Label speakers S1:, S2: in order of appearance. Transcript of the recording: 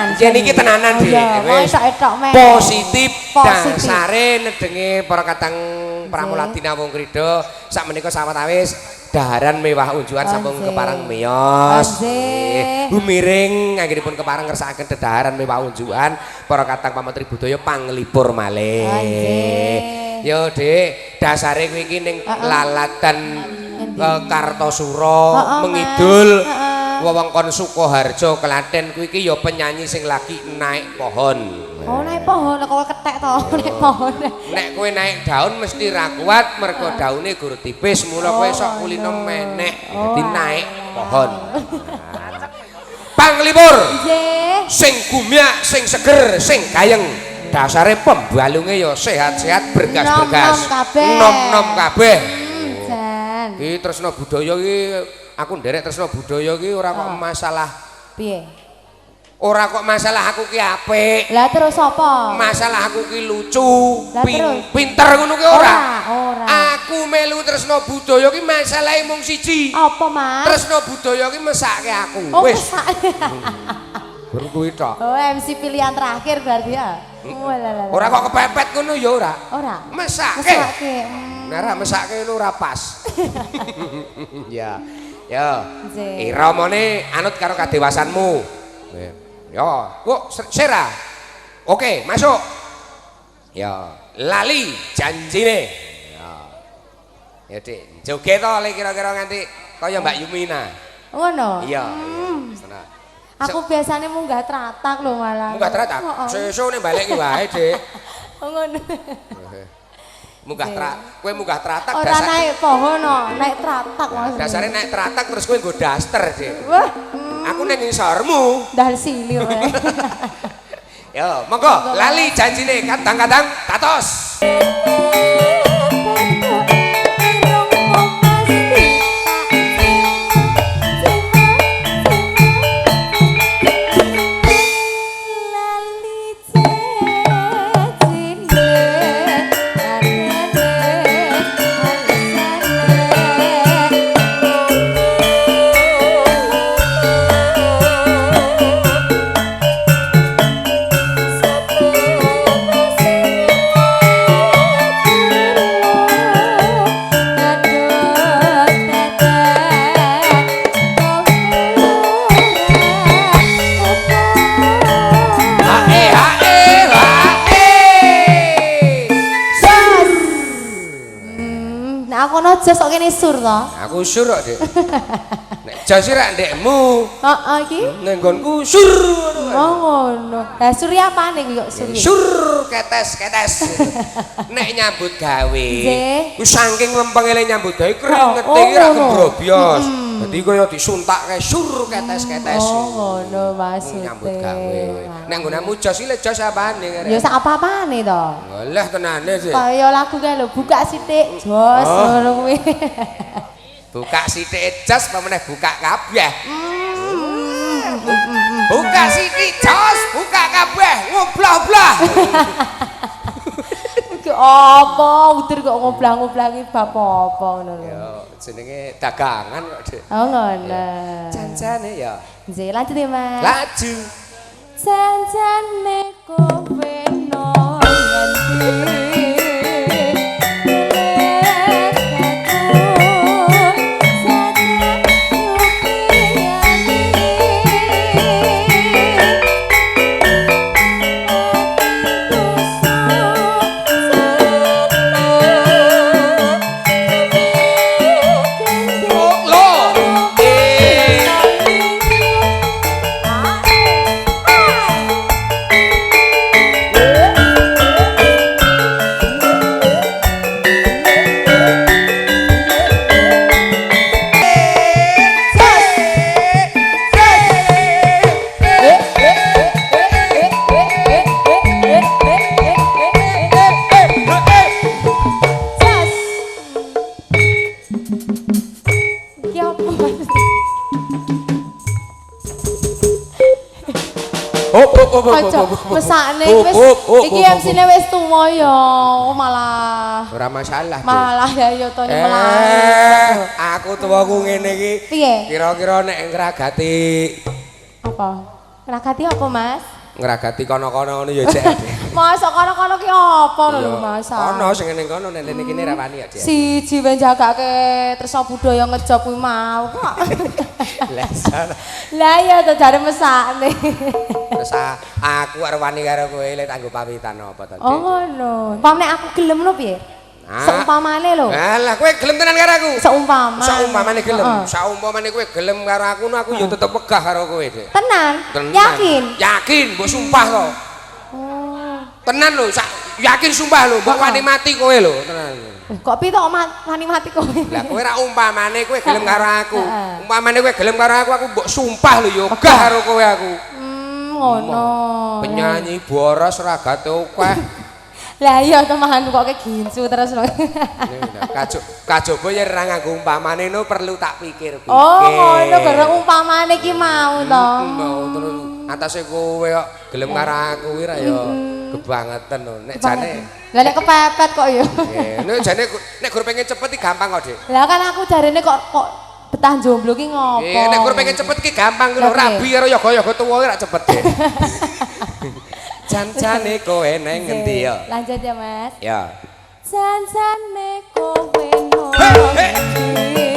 S1: tenanan.
S2: Yen iki tenanan, Dik.
S1: Wis etok-etok meh.
S2: Positif dasare nedenge para kadang Pramuladina Wong Krida sak menika sawetawis daharan mewah unjukan sampun kepareng miyos. Humiring anggenipun kepareng ngersakaken dedaharan mewah unjukan para kadang pamentri budaya panglipur malih. Yo, Dik, dasare kuwi iki ning lalatan Kartosuro mengidul wewengkon Sukoharjo Klaten kuwi iki ya penyanyi sing lagi naik pohon.
S1: Oh, naik pohon kok ketek to, naik pohon.
S2: Nek kowe naik daun mesti ra kuat mergo daune gur tipis, mula kowe sok kulino menek. Dadi naik pohon. Panglipur.
S1: Nggih.
S2: Sing gumyak, sing seger, sing gayeng. Dasare pembalunge ya sehat-sehat, bergas-bergas.
S1: Nom-nom
S2: kabeh.
S1: Jan.
S2: Iki tresna budaya iki aku nderek tresna budaya iki ora kok masalah.
S1: Piye?
S2: Ora kok masalah aku ki apik.
S1: Lah terus apa?
S2: Masalah aku ki lucu, pinter ngono ki ora.
S1: Ora.
S2: Aku melu tresna budaya ki masalahe mung siji.
S1: Apa, Mas?
S2: Tresna budaya ki mesake aku.
S1: Oh,
S2: wis. Baru kuwi tok.
S1: Oh, MC pilihan terakhir berarti ya.
S2: Ora kok kepepet ngono ya ora.
S1: Ora.
S2: Mesake.
S1: Mesake.
S2: Nek ora mesake ngono ora pas. Ya. Ya. Iramane anut karo kadewasanmu. Yo, kok sera. Oke, masuk. Ya, lali janjine. Ya. Ya, Dik, joget to le kira-kira nganti kaya Mbak Yumina.
S1: Ngono.
S2: Iya, iya.
S1: Aku biasanya munggah tratak lho malah.
S2: Munggah tratak? Sesuk nek balik ki wae, Dik.
S1: Oh ngono.
S2: Munggah tratak, kowe munggah tratak
S1: ora naik pohon no, naik tratak Mas.
S2: Dasare naik tratak terus kowe nggo daster, Dik.
S1: Wah.
S2: Aku ning ngisormu.
S1: Ndal silir.
S2: Yo, monggo lali janjine kadang-kadang tatos.
S1: Jos kok kene sur to?
S2: Aku sur kok, Dik. Nek jos iki rak ndekmu.
S1: Heeh iki.
S2: Ning nggonku sur ngono.
S1: Oh ngono. Lah surya apane kuwi kok surya?
S2: Sur ketes-ketes. Nek nyambut gawe. Kuwi saking lempenge le nyambut gawe kringete iki ra gembrobyos. Dadi kaya disuntakke sur ketes-ketes.
S1: Oh ngono maksude.
S2: Nyambut gawe. Nek nggonamu jos iki le jos apane?
S1: Ya sak apa-apane to.
S2: Lah tenane sih.
S1: Kaya lagu kae lho, buka sithik jos ngono kuwi.
S2: Buka sithik jos apa meneh buka kabeh. Buka sithik jos, buka kabeh, ngoblah-oblah.
S1: Iki apa udur kok ngoblah-ngoblah iki bab apa ngono lho.
S2: Ya jenenge dagangan kok, Dik.
S1: Oh ngono.
S2: Janjane ya.
S1: Nggih, lanjut ya, Mas.
S2: Laju.
S1: Janjane kowe no ngendi. Mesakne wis iki MC-ne wis tuwa ya malah
S2: ora masalah.
S1: Malah ya ya to melang.
S2: Aku tuwaku ngene iki.
S1: Piye?
S2: Kira-kira nek ngragati
S1: apa? Ngragati apa, Mas?
S2: Ngragati kono-kono ngono ya jek.
S1: Masa kono-kono ki apa lho, Mas?
S2: Kono sing ning kono nek ning kene ra wani ya, Dik.
S1: Siji wae jagake tresna budaya ngejob kuwi mau kok.
S2: Lah.
S1: Lah iya to jare mesakne.
S2: Terus aku arep wani karo kowe lek tanggo pawitan apa to, Dik?
S1: Oh ngono. Umpamane aku gelem lho piye? Seumpamane lho.
S2: Alah, kowe gelem tenan karo aku?
S1: Seumpama.
S2: Saumpamane gelem.
S1: Heeh.
S2: Saumpamane kowe gelem karo aku, aku ya tetep wegah karo kowe, Dik.
S1: Tenan?
S2: Tenan.
S1: Yakin?
S2: Yakin, mbok sumpah to.
S1: Oh.
S2: Tenan lho, yakin sumpah lho, mbok wani mati kowe lho, tenan.
S1: Kok piye to wani mati kowe?
S2: Lah kowe ra umpamane kowe gelem karo aku.
S1: Heeh.
S2: Umpamane kowe gelem karo aku mbok sumpah lho ya wegah karo kowe aku.
S1: Ngono.
S2: Penyanyi boros ragate akeh.
S1: Lah iya teman kok ke gincu terus lho.
S2: Kajaba yen ra nganggo umpamane no perlu tak pikir-pikir.
S1: Oh, ngono bareng umpamane ki mau to.
S2: Mau terus atase kowe kok gelem karo aku kuwi ra ya kebangetan lho. Nek jane
S1: Lah nek kepepet kok ya.
S2: Nek jane nek gur pengen cepet iki gampang kok, Dik.
S1: Lah kan aku jarene kok betah jomblo ki ngopo?
S2: Nek gur pengen cepet ki gampang lho, rabi karo yoga-yoga tuwa ki ra cepet, Dik. Jan-jane kowe neng ngendi ya?
S1: Lanjut ya, Mas.
S2: Ya.
S1: Jan-jane kowe nang ngendi?